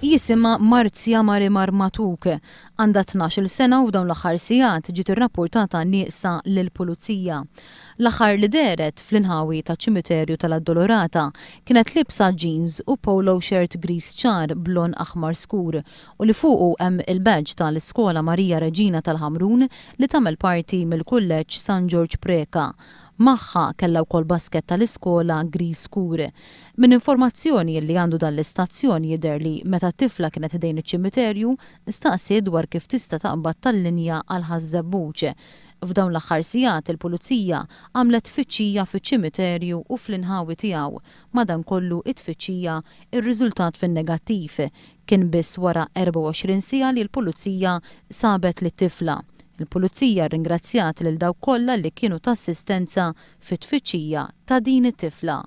Jisimha Marzia Marimar Matuk. Għandha 12-il sena u f'dawn l-aħħar sigħat ġiet irrappurtata nieqsa lill-Pulizija. L-aħħar li dehret fl-inħawi taċ-ċimiterju tal-Addolorata kienet liebsa jeans u polo shirt griż ċar b'lon aħmar skur u li fuqu hemm il-badge ta' l-Iskola Marija Reġina tal-Ħamrun li tagħmel parti mill-Kulleġġ San Ġorġ Preca. Magħha kellha wkoll basket tal-iskola griż skur. Minn informazzjoni li għandu dan l-istazzjon jidher li meta t-tifla kienet ħdejn iċ-ċimiterju, staqsiet dwar kif tista' taqbad tal-linja għal Ħaż-Żebbuġ. F'dawn l-aħħar sigħat il-Pulizija għamlet tfittxija fiċ-ċimiterju u fl-inħawi tiegħu, madankollu t-tfittxija rriżultat fin-negattiv. Kien biss wara 24 siegħa li l-Pulizija sabet lit-tifla. Il-Pulizija rringrazzjat lil dawk kollha li kienu ta' assistenza fit-tfittxija ta' din it-tifla.